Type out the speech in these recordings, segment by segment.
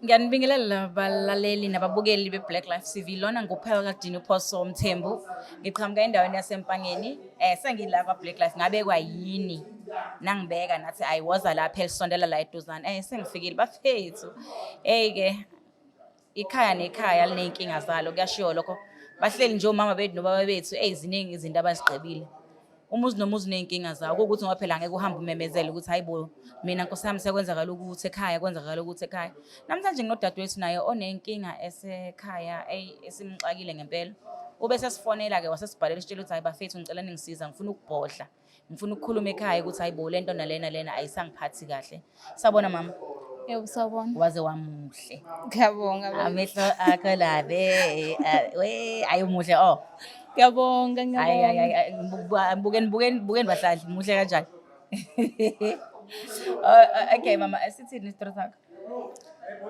Ngiyanibingelela balaleli nababukeli be-Black Life TV. Lona nguphela kaDini Phoso Mthembu. Ngiqhamuka endaweni yaseMpangeni. Sengila kwa-Black Life ngabekwa yini? Nangibeka nathi ayiwoza lapha elisondela la eduzane. Sengifikile bafethu. Hey ke ikhaya nekhaya liney'nkinga zalo kuyashiwo lokho. Bahleli nje omama bethu nobaba bethu, eyi ziningi izinto abazigqibile. Umuzi nomuzi uney'nkinga zawo, kuwukuthi ngoba phela angeke uhambe umemezele ukuthi hayi bo, mina nkosi yami sekwenzakala ukuthi ekhaya, kwenzakala ukuthi ekhaya. Namhlanje nginodadewethu naye onenkinga esekhaya, eyi esimxakile ngempela. Ube sesifonela-ke wasesibhalela isitshela ukuthi hayi bafethu ngicela ningisiza ngifuna ukubhodla. Ngifuna ukukhuluma ekhaya ukuthi hayi bo lento nalena lena ayisangiphathi kahle. Sawubona mama. Yebo sawubona. Waze wamuhle. Ngiyabonga baba. Amehlo akho labe. We ayi umuhle oh. Ngiyabonga Hayi hayi ngiyabonga. hayi bukeni bukeni bukeni bahlali muhle kanjani. Oh, okay mama, sithini isitori sakho?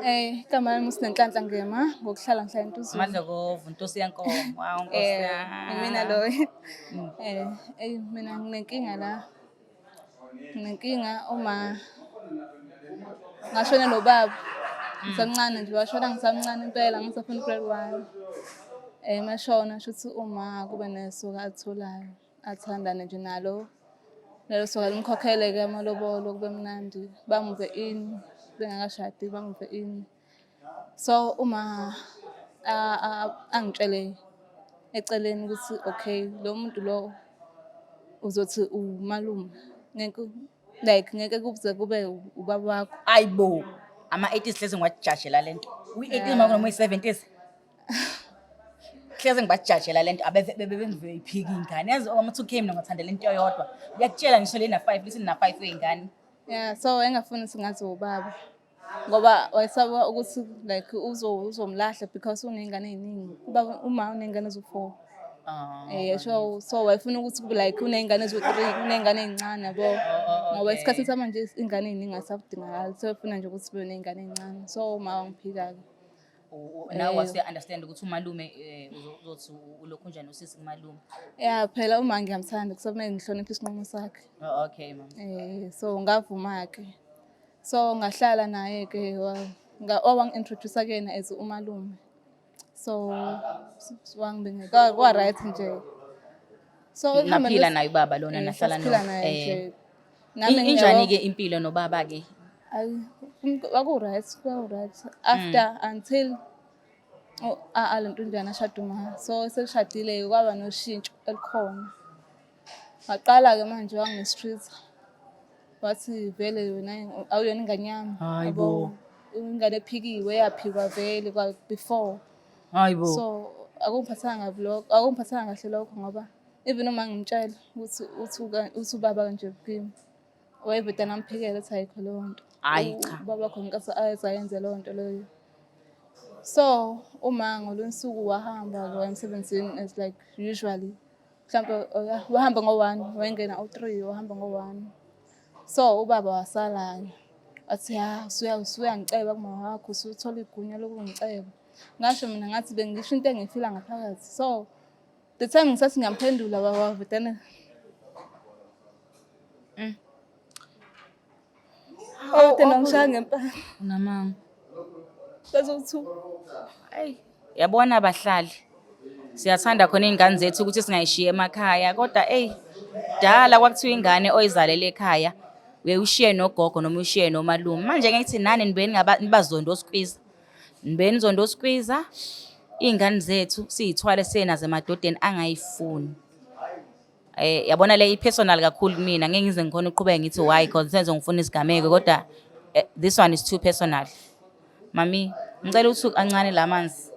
Igama lami uSinenhlanhla Ngema, ngokuhlala ngihlala eNtuzuma. Madlokovu, Ntosi yankomo. Wow, Nkosi yami. Mina loyo. Mina nginenkinga la. Nginenkinga uma ngashonelwa ubaba. Ngisamncane nje, washona ngisamncane impela ngisafunda u-grade one. Mashona shuthi uma kube nesoka alitholayo, athandane nje nalo. Lelo soka limkhokhele-ke amalobolo kube mnandi, bamuve in, bengakashadi bamuve in. So uma angitshele eceleni ukuthi okay lo muntu lo uzothi umalume ngeke like ngeke kuze kube ubaba wakho. Ayi bo, ama-eighties hleze ngiwajajela le nto. Uyi-eighties uma kunoma uyi-seventies. Hleze ngibajajela le nto abebengiphika iy'ngane. Yazi ama-two K mina ngiwathandela into eyodwa. Ngiyakutshela ngisho le na-five, lithi na-five wey'ngane. Yeah, so engafuni singathi ubaba. Ngoba wayesaba ukuthi like uzomlahla because uney'ngane ey'ningi. Ubaba uma uney'ngane eziwu-four. So wayefuna ukuthi kube like uney'ngane eziwu-three, uney'ngane ey'ncane yabo. Ngoba esikhathini samanje iy'ngane ey'ningi azisakudingakali. So efuna nje ukuthi ube ney'ngane ey'ncane. So uma wangiphika-ke. Nawe wase understand ukuthi umalume uzothi ulokhu njani usisi kumalume. Yeah, phela uma ngiyamthanda kusamele ngihloniphe isinqumo sakhe. Oh, okay mama. So ngavuma-ke. So ngahlala naye-ke wangi-introduce kuyena as umalume. So wangibingelela kwa right nje. So naphila naye ubaba lona nahlala naye naye nje. Nami injani ke impilo nobaba ke? Ayi kwaku right, kwaku right after until alento njani ashada uma. So seshadile kwaba noshintsho elikhona. Waqala ke manje wangi-street. Wathi vele wena awuyona ingane yami. Hayi bo. Ingane ephikiwe yaphikwa vele kwa before. Hayi bo. So akungiphathanga kabi lokho, akungiphathanga kahle lokho ngoba even uma ngimtshela ukuthi uthi ubaba kanje kimi. Wayevele amphikele ethi ayikho leyo nto. Hayi cha. Ubaba wakho ngenkathi ayezayenze leyo nto leyo. So uma ngolunye usuku wahamba waya emsebenzini as like usually. Mhlawumbe wahamba ngo-one, wayengena u-three, wahamba ngo-one. So ubaba wasala-ke. Wathi ya usuyangiceba kumama wakho, usuthola igunya lokungiceba. Ngasho mina ngathi bengisho into engiyifila ngaphakathi. So the time ngisathi ngiyamphendula wavedane. Wavele wangishaya ngempama. Unamanga. Bazothi Ayi, yabona abahlali. Siyathanda khona iy'ngane zethu ukuthi singayishiyi emakhaya kodwa eyi dala kwakuthiwa ingane oyizalele ekhaya uye ushiye nogogo noma ushiye nomalume. Manje ngeke ngithi nani nibe nibazonda osikwiza. Nibe nizonda osikwiza iy'ngane zethu siy'thwale siye nazo emadodeni angayifuni. Yabona le i-personal kakhulu kumina ngeke ngize ngikhona ukuqhubeka ngithi why because senze ngifuna isigameko kodwa this one is too personal. Mami, ngicela ukuthi kancane la manzi.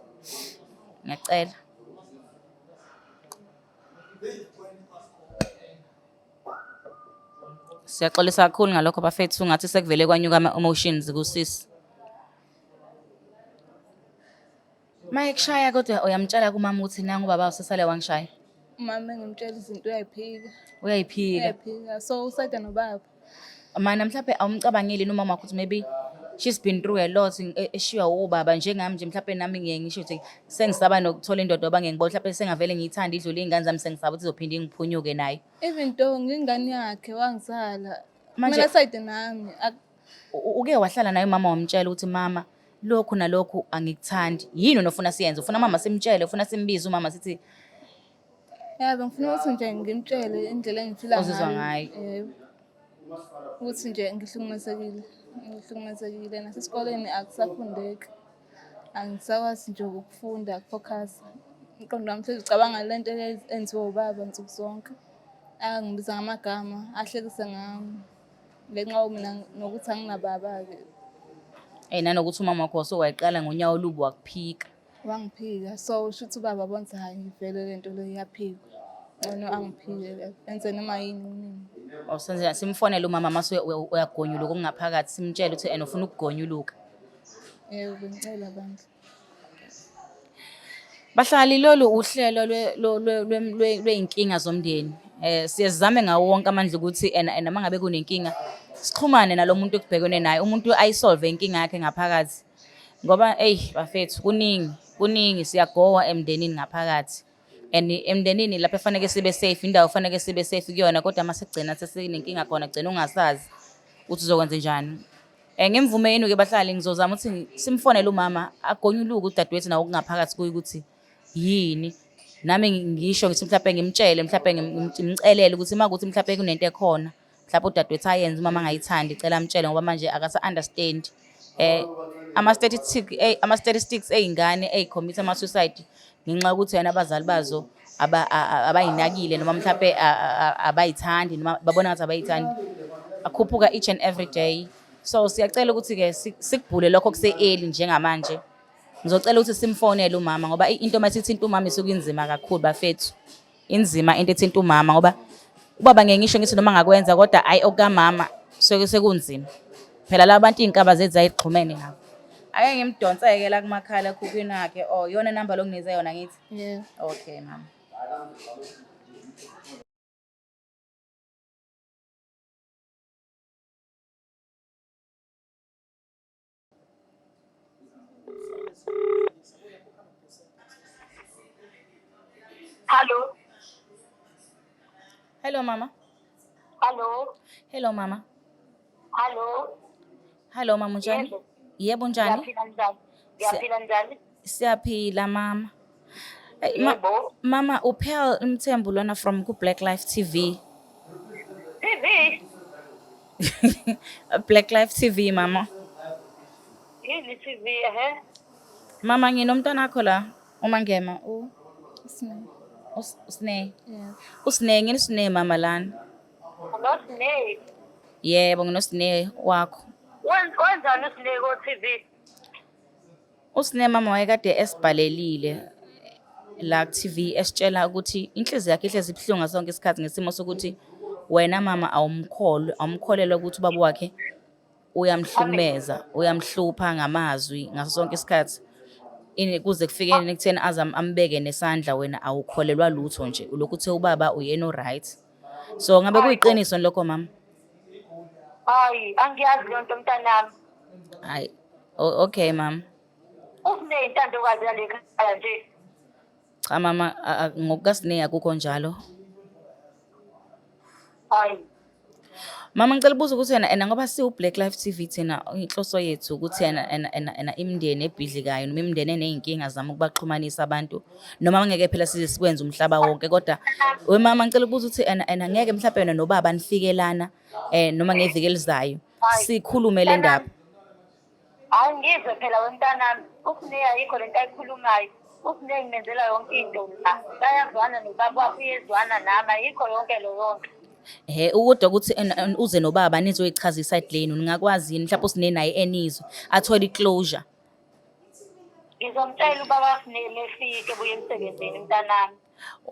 Ngiyacela. Siyaxolisa kakhulu ngalokho bafethu ngathi sekuvele kwanyuka ama-emotions kusisi. Uma ekushaya kodwa uyamtshela kumama ukuthi nangu ubaba usesale wangishaya. Umama engimtshela izinto uyayiphika. Uyayiphika. Uyayiphika. So usayida nobaba. Mana mhlawumbe awumcabangeli noma umama wakho ukuthi maybe she's been through a lot eshiywa ubaba njengami nje mhlawumbe nami ngiye ngisho ukuthi sengisaba nokuthola indoda ngoba ngeke ngibone mhlawumbe sengavele ngiyithande idlule iy'ngane zami sengisaba ukuthi izophinde ingiphunyuke nayo. Even though ngingane yakhe wangizala. Manje- Kumele asayide nami. Uke wahlala naye umama wamtshela ukuthi mama Lokhu nalokhu angikuthandi. Yini wena ofuna siyenze? Ufuna mama simtshele, ufuna simbize umama sithi Yebo, ngifuna ukuthi nje ngimtshele indlela engifila Ozizwa ngayo. ngayo. Yebo. Ukuthi nje ngihlukumezekile, ngihlukumezekile nasesikoleni akusafundeki. Angisakwazi nje ukufunda, ukufokhasa. Umqondo wami hlezi ucabanga le nto enziwa ubaba nsuku zonke. Angibiza ngamagama, ahlekise ngami. Ngenxa mina nokuthi anginababa-ke. Nanokuthi umama wakho wayeqala ngonyawo olubi wakuphika. Wangiphika. So shuthi ubaba wabona ukuthi hhayi vele le nto le iyaphikwa. Ngcono angiphike enze noma yini kumina. Awusenze simfonele umama mase uyagonyuluka okungaphakathi simtshele ukuthi ena ufuna ukugonyuluka. Yebo, bengicela bandla. Bahlali lolu uhlelo lwey'nkinga zomndeni. Siye sizame ngawo wonke amandla ukuthi ena ena uma ngabe kunenkinga sixhumane nalo muntu ekubhekene naye, umuntu ayisolve inkinga yakhe ngaphakathi. Ngoba eyi bafethu kuningi, kuningi siyagowa emndenini ngaphakathi. And emndenini lapho efaneke sibe safe, indawo efaneke sibe safe kuyona kodwa uma sekugcina sesinenkinga khona gcina ungasazi ukuthi uzokwenzenjani. Ngemvume yenu-ke bahlali ngizozama ukuthi simfonele umama agonyuluke udadewethu nawo okungaphakathi kuye ukuthi yini. Nami ngisho ngithi mhlampe ngimtshele mhlampe ngimcelele ukuthi uma kuwukuthi mhlampe kunento ekhona mhlawumbe udadewethu ayenze umama angayithandi cela amtshele ngoba manje akasa-understand. Ama-statistic, ama-statistics ey'ngane ey'khomitha ama-suicide ngenxa yokuthi yena abazali bazo abayinakile noma mhlampe abayithandi noma babona ngathi abayithandi akhuphuka each and every day. So siyacela ukuthi-ke sikubhule lokho kuse-early njengamanje. Ngizocela ukuthi simfonele umama ngoba into uma isithinta umama isuke inzima kakhulu bafethu. Inzima into ethinta umama ngoba ubaba ngeke ngisho ngithi noma ngakwenza kodwa hhayi okukamama suke sekunzima. Phela la bantu iy'nkaba zethu zayixhumene nabo. Ake ngimdonseke la kumakhalekhukhwini wakhe. Oh, iyona namba lo nginikeze yona ngithi? Yeah. Okay, mama. Hello. Hello mama. Hello. Hello mama. Hello. Hello mama unjani? Yebo. Yebo unjani? Ngiyaphila njani? Ngiyaphila njani? Siyaphila mama. Hey, Yebo. Mama uPearl Mthembu lona from ku Black Life TV. TV. Black Life TV mama. Yini TV ehe? Mama nginomntwana wakho la uma ngema u Sne. uSne. Yeah. USne nginosne mama lana. NoSne. Yebo nginosne wakho. Wenzani uSne ko TV? USne mama wayekade esibhalelile la ku-TV esitshela ukuthi inhliziyo yakhe ihlezi ibuhlungu ngaso sonke isikhathi ngesimo sokuthi wena mama awumkholwa, awumkholelwa ukuthi ubaba wakhe uyamhlukumeza, uyamhlupha ngamazwi ngaso sonke isikhathi. Ini kuze kufike ekutheni aze ambeke nesandla wena awukholelwa lutho nje, ulokhu uthe ubaba uyena o-right. So ngabe kuyiqiniso lokho mama? Hayi, angiyazi leyo nto mntanami. Hayi, okay mama. Usine intandokazi yale khaya nje. Cha mama, ngokukaSine akukho njalo. Hayi. Mama ngicela ukubuza ukuthi wena ena ngoba siwu Black Life TV thina inhloso yethu ukuthi ena ena ena ena imindeni ebhidlikayo noma imindeni eney'nkinga zama ukubaxhumanisa abantu noma ngeke phela size sikwenze umhlaba wonke kodwa we mama ngicela ukubuza ukuthi ena ena ngeke mhlawumbe wena nobaba nifike lana noma ngeviki elizayo sikhulume le ndaba. Hayi ngizwe phela wemntanami, uSne ayikho lento ayikhulumayo. USne ngimenzela yonke into la. Bayazwana nobaba wakhe uyezwana nami, ayikho yonke leyo nto. Ehhe kodwa ukuthi uze nobaba nizoyichaza i-side lenu ningakwazi yini mhlawumbe uSne naye enizwe athole i-closure. Ngizomtshela ubaba Sne mefika ebuya emsebenzini mntanami.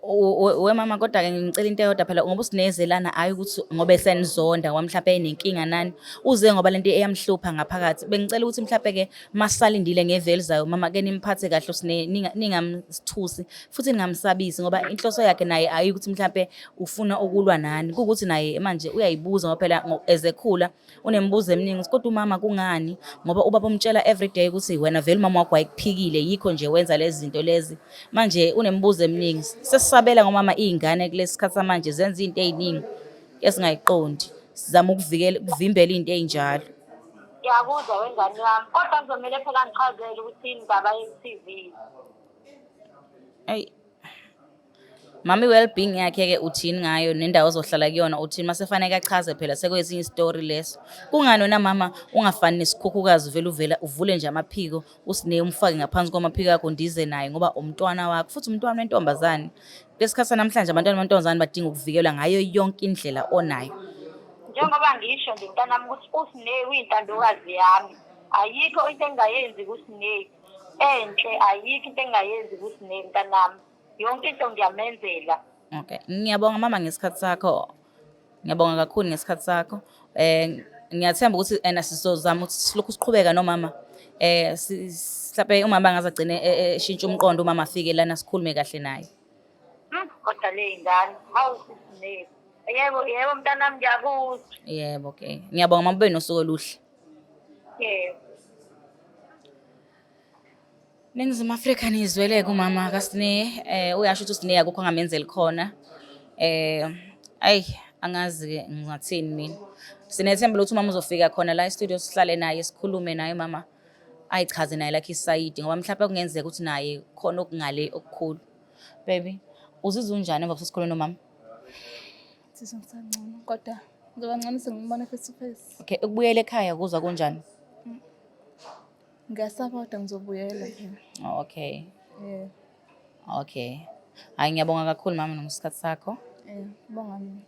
We mama kodwa-ke ngicela into eyodwa phela ngoba usinezelana hhayi ukuthi ngoba esenizonda ngoba mhlawumpe enenkinga nani uze ngoba lento eyamhlupha ngaphakathi. Bengicela ukuthi mhlawumpe-ke masalindile ngeveli elizayo mama ke nimphathe kahle uSne ningamthusi futhi ningamsabisi ngoba inhloso yakhe naye ayi ukuthi mhlawumpe ufuna ukulwa nani kuwukuthi naye manje uyayibuza ngoba phela as ekhula unemibuzo eminingi ukuthi kodwa umama kungani ngoba ubaba umtshela everyday ukuthi wena vele umama wakho wayekuphikile yikho nje wenza lezi zinto lezi manje unemibuzo eminingi sesisabela ngomama iy'ngane kulesi sikhathi samanje zenza iy'nto ey'ningi esingayiqondi sizama ukuvikela ukuvimbela iy'nto ey'njalo. Ngiyakuzwa wengane yami, kodwa kuzomele phela ngichazele ukuthi yini indaba ye-TV. Eyi. Mama i-well-being yakhe-ke uthini ngayo nendawo ozohlala kuyona uthini mase faneke achaze phela sekwesinye isitori leso. Kungani wena mama ungafani nesikhukhukazi uvele uvela uvule nje amaphiko usine umfake ngaphansi kwamaphiko akho undize naye ngoba umntwana wakho futhi umntwana wentombazane. Kulesikhathi sanamhlanje abantwana amantombazane badinga ukuvikelwa ngayo yonke indlela onayo. Njengoba ngisho nje mntanami ukuthi uSne uyintandokazi yami. Ayikho into engingayenzi kuSne. Enhle ayikho into engingayenzi kuSne mntanami. Yonke into ngiyamenzela. Okay. Ngiyabonga mama ngesikhathi sakho. Ngiyabonga kakhulu ngesikhathi sakho. Ngiyathemba ukuthi ena sizozama ukuthi silokhu siqhubeka nomama. Mhlawumbe umama angaze agcine eshintsha umqondo umama afike lana sikhulume kahle naye. Kodwa le ngane, hawu sisi. Yebo, yebo mntanami ngiyakuzwa. Yebo, okay. Ngiyabonga mama, ube nosuku oluhle. Yebo. Ningizimu Afrika nizwele kumama kaSne, uyasho ukuthi uSne akukho angamenzeli khona. Ayi angazi ke ngingathini mina. Sinethemba lokuthi umama uzofika khona la e-studio sihlale naye sikhulume naye umama ayichaze naye lakhe isayidi ngoba mhlawumbe kungenzeka ukuthi naye khona okungale okukhulu. Baby, uzizwa unjani emva kokuthi sikhulume nomama? Sizwa ngisangcono kodwa ngizoba ngcono sengimbona face to face. Okay, ukubuyela ekhaya kuzwa kunjani? Ngiyasaba kodwa ngizobuyela phela. Oh, okay. Yeah. Okay. Hayi ngiyabonga kakhulu mama ngesikhathi sakho. Yeah, bonga mina.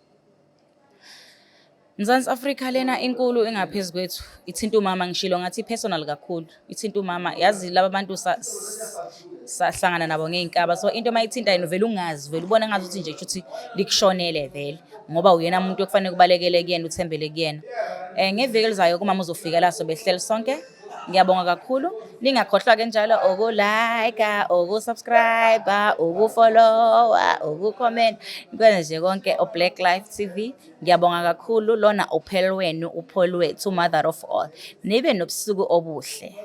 Mzansi Afrika lena inkulu ingaphezu kwethu. Ithinta umama ngishilo ngathi personal kakhulu. Ithinta umama yazi laba bantu sahlangana nabo ngey'nkaba so into uma ithinta yena uvele ungazi vele ubona ngazi ukuthi nje kushuthi likushonele vele ngoba uyena umuntu okufanele kubalekele kuyena uthembele kuyena. Ngeviki elizayo kumama uzofika la sobe sihleli sonke. Ngiyabonga kakhulu. Ningakhohlwa ke njalo uku-like, uku-subscribe, uku-follow, uku-comment. Nikwenze nje konke o-Black Life TV. Ngiyabonga kakhulu lona uphel wenu, uPaul wethu, mother of all. Nibe nobusuku obuhle.